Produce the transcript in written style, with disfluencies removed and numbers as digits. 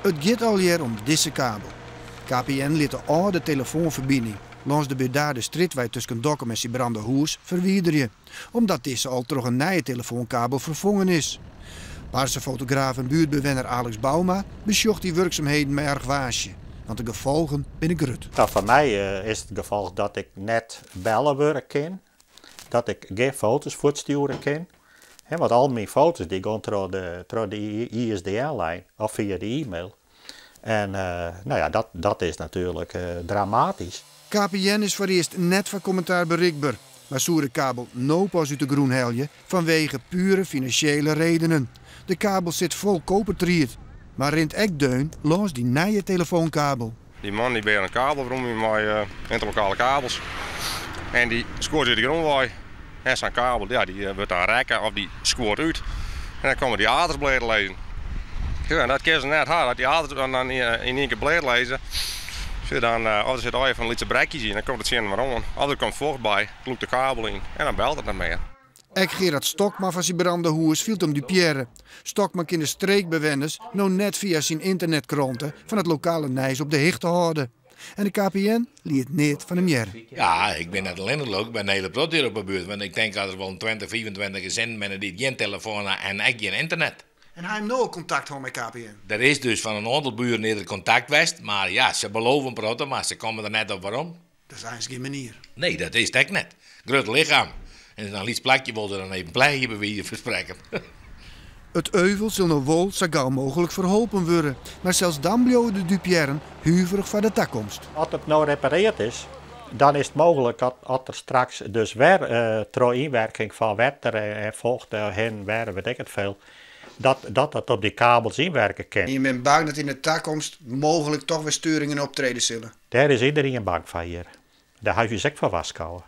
It giet allegear om dizze kabel. KPN lit de âlde telefoanferbining lâns de Burdaarderstrjitwei tusken Dokkum en Sibrandahûs ferwiderje, omdat dizze al troch in nije telefoankabel ferfongen is. Parsefotograaf en buertbewenner Alex Bouma besjocht dy wurksumheden mei argwaasje, want de gefolgen binne grut. No, foar my is it gefolch dat ik net belle wurde kin, dat ik gjin foto's fuortstjoere kin. Want al myn foto's dy gean troch de, troch de ISDN-lijn of fia de e-mail. En no ja, dat, dat is natuerlik dramatysk. KPN is foarearst net foar kommentaar berikber, mar soe de kabel no pas út de grûn helje fanwege pure finansjele redenen. De kabel sit fol kopertried, mar rint ek deun lâns dy nije telefoonkabel. Dy man dy bear in kabel werom yn mei ynterlokale kabels en dy skuort út de grûn wei. En sa'n kabel, ja, dy wurdt dan rekke of dy skuort út en dan komme dy aders bleat lizzen. Ja, en dat kinne se net ha, dat dy aders dan yn ien kear bleat lizze. Sjoch dan, of der sit allegear fan lytse brekjes yn, dan komt it tsjin inoar oan. Of der komt focht by, lûkt de kabel yn en dan belt it net mear. Ek Gerard Stokma fan Sibrandahûs fielt him dupearre. Stokma kin de streekbewenners no net fia syn ynternetkrante fan it lokale nijs op de hichte hâlde. En de KPN liet neat fan him hearre. Ja, ik bin net allinnich leuk, ik bin in hiele protte hjir op 'e buert. Want ik tink dat der wol in 20, 25 gesinnen binne dy't gjin telefoan ha en ek gjin ynternet. En ha jim no al kontakt hân mei KPN? Der is dus fan in oantal buren is der kontakt west, mar ja, se belove in protte, mar se komme der net op werom. Dat is eins gjin manier. Nee, dat is it ek net. Grut lichem. En in lyts plakje wol se dan even pleagje, by wize fan sprekken. It euvel sil no wol sa gau mooglik ferholpen wurde, mar sels dan bliuwe de dupearren huverich foar de takomst. As it no repareard is, dan is it mooglik dat as der straks dus wer troch ynwerking fan wetter en focht hin wer, wit ik it veel, dat dat op dy kabels ynwerke kin. En je binne bang dat yn de takomst mooglik toch wer steuringen optrede sille. Dêr is iderien bang foar hjir. Dêr ha wy ús ek foar warskôge.